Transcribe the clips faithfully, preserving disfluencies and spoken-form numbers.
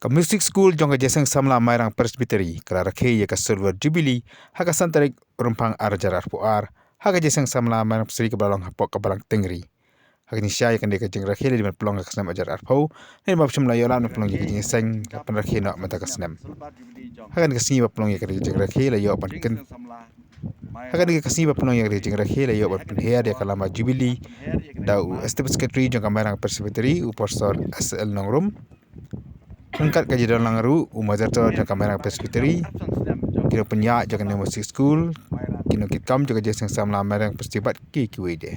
Ka Music School jong ka Jingïaseng Samla Mairang Presbytery ka la rakhe ïa ka Silver Jubilee ha ka san tarik Rymphang ar hajar arphew ar ha ka Jingïaseng Samla Mairang Presbytery kaba la long hapoh ka Balang Tengri. Ha ka jingshisha ïa kane ka jingrakhe la dei ban pynlong ha ka snem ar hajar arphew, hynrei mynba shym la ïoh lad ban pynlong ïa ka jingïaseng, la pynrakhe noh mynta ka snem. Ha kane ka sngi ba pynlong ïa kane ka jingrakhe la ïoh ban kyn Ha kane ka sngi ba pynlong ïa ka jingrakhe la ïoh ban pynhiar ïa ka lama Jubilee da u Executive Secretary jong ka Mairang Presbytery, u Pastor S L Nongrum. Ryngkat ka jingdon lang ruh u Moderator jong ka Mairang Presbytery, ki nongpynïaid jong kane ka Music School, ki nongkitkam jong ka Jingïaseng Samla Mairang Presbytery bad kiwei kiwei de.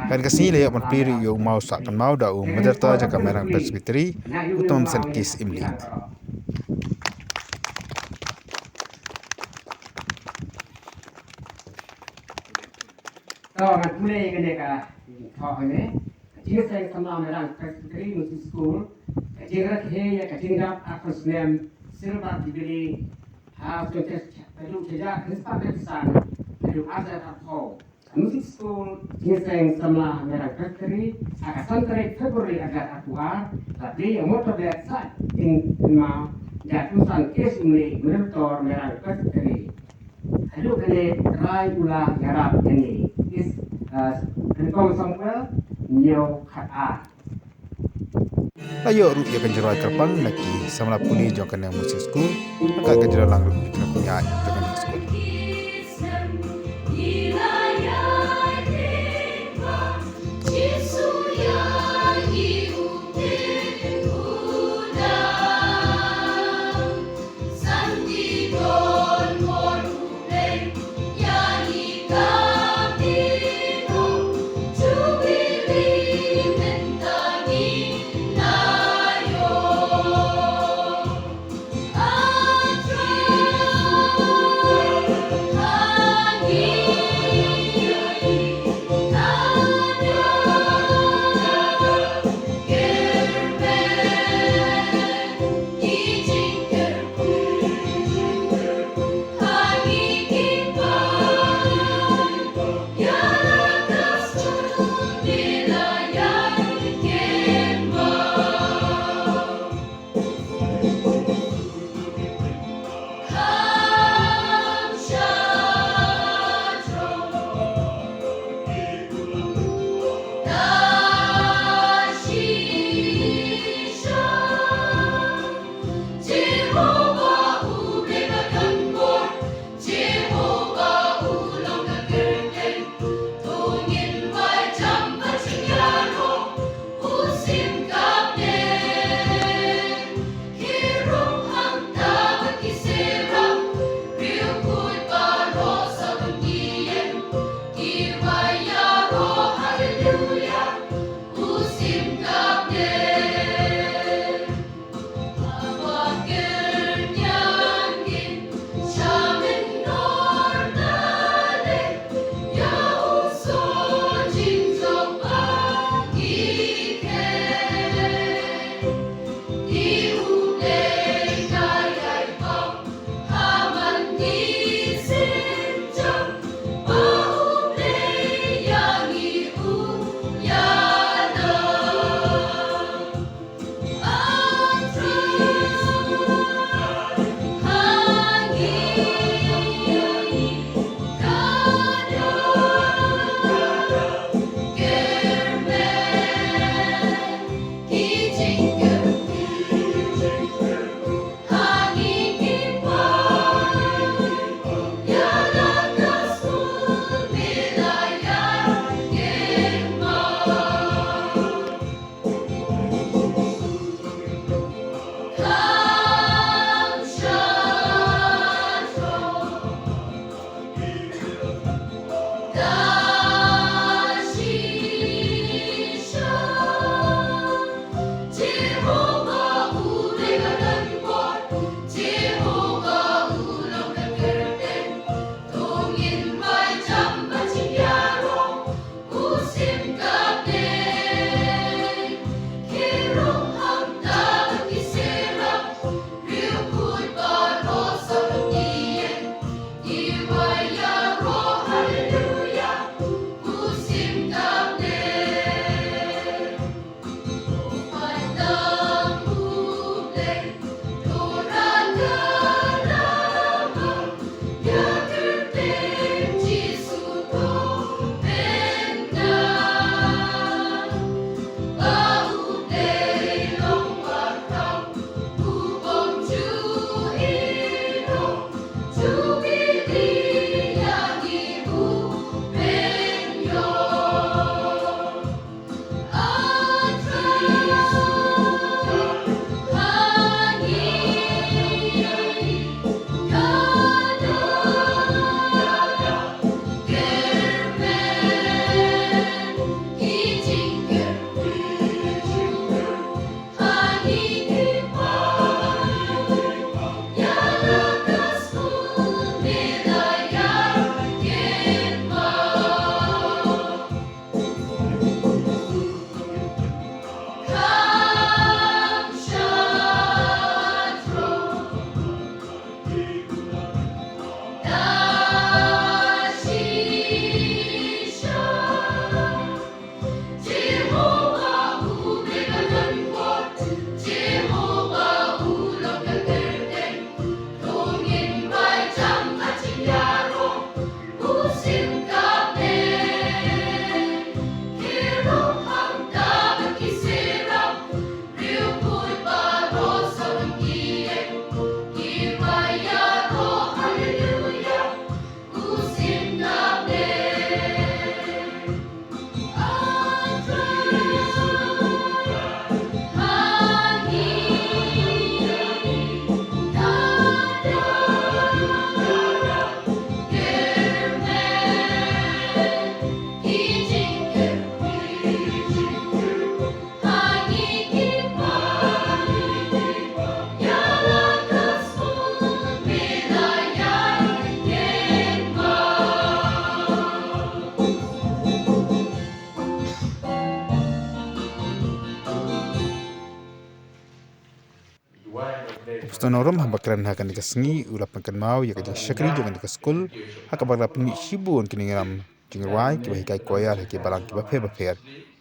Kane ka sngi la ïoh ban plie ruh ïa u maw sah kynmaw da u Moderator jong ka Mairang Presbytery, u Thomas Sankis Imli. To, ngan pule ïa kane ka thoh hangne. Ka Jingïaseng Samla Mairang Presbytery Music School, ka jingrakhe ïa ka jingdap arphew snem Silver Jubilee, ha u snem, haduh shajar khyndai spah khyndai phew san, haduh ar hajar arphew. Ka Music School Jingïaseng Samla Mairang Presbytery, ha ka san tarik February ar hajar arphew ar, la plie ïa u mawtawbet sah jingkynmaw da u Thomas Sankis Imli, Moderator Mairang Presbytery. Haduh kane, trai u la ïarap ïa ngi. Is, uh, Nyngkong Samuel, hynñiew khat ar. La ïoh ruh ïa ka jingrwai kyrpang na ki samla pule jong kane ka Music School, ryngkat ka jingdon lang ruh ki nongpynïaid jong kane ka skul. Pastor Norum haba kren ha kane ka sngi u la pynkynmaw ïa ka jingshakri jong kane ka skul ha kaba la pynmih shibun ki nongïalam jingrwai kiba hikai choir ha ki balang kiba pher bapher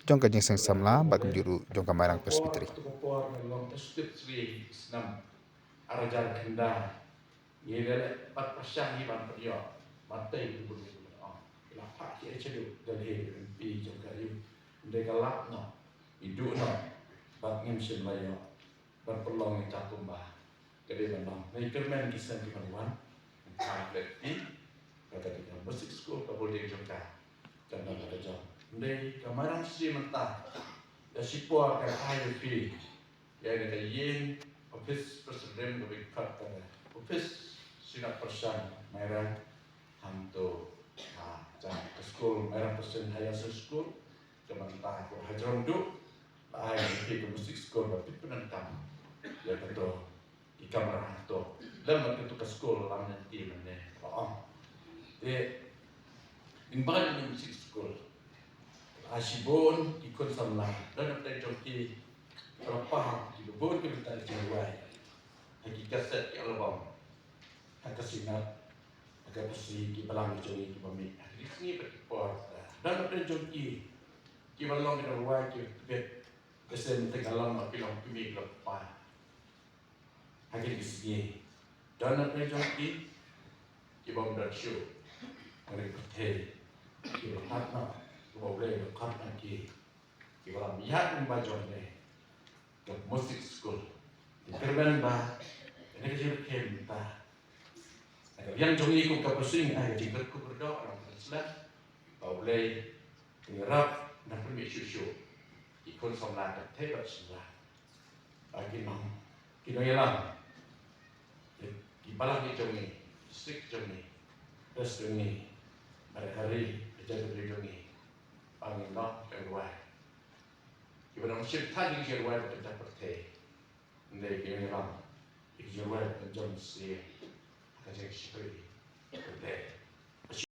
jong ka Jingïaseng Samla bad kumjuh ruh jong ka Mairang Presbytery. Ngi la leh pat pyrshang hi ban pynïoh ban tei bun bun ïa ki ban ong. Ngi la phah ki ai shaduh da lei M P jong ka ri. Ym dei ka lap noh, i duh noh bad ngim shym la ïoh ban pynlong ïa ka kumba ka dei ban long. Ngi kyrmen ki seng ki ban wan. Ka leh phi ka ka dei ka music school ka building jong ka. Ka dei ka jong. Ym dei ka Mairang Sri mynta. Ïa shipor ka ai ïa phi. Ïa kane ka ïing, office president ka bynta ka office Synod Persian Mairang hangto, ah, jong ka skul Mairang Persian Higher Secondary School, ka mynta ka hajrong duh, la ai ïa ka music school ba pyndonkam ïa kato ki kamra hangto. Lem bad kato ka skul lam lynti mynne ba ong. Te, in ba ïa ka music school. Ai shibun ki khun samla, don napdeng jong ki, ki para, ki bun ki bynta ki jingrwai. Ha ki kaset, ki album. Ha ka Synod, ha ka pasi, ki balang jong ngi kiba mih. Ha ki sngi bad ki por. Don napdeng jong ki, kiba long ki jingrwai, ki bit. Ka seng te ka long, ki long kmie, ki long kpa. Ha kine ki sngi, don napdeng jong ki, ki bym don shuh ha kane ka pyrthei, ki ba khot noh, ki ba U Blei u khot noh ki, ki ba lam ïaid kumba jong ne ka music school. Ngi kyrmen ba kane ka jingkyrmen mynta, na ka liang jong ngi kum ka pyrshing, na ka jingkyrkhu kyrdoh, na ka jingkyrkhu, ba U Blei un ïarap, un pynmih shuh shuh ki khun samla, ka pyrthei bad samla. Ba ki nong, ki nongïalam, ki balang ki jong ngi, district jong ngi, west jong ngi, bad ha ri, ha jaitbynriew jong ngi, ba ngin long ki rwai. Kiba nang shim than ïa ki rwai bad ka pyrthei. Ym dei ki nongïalam, ki rwai ban jam sha ka jingshakri pyrthei.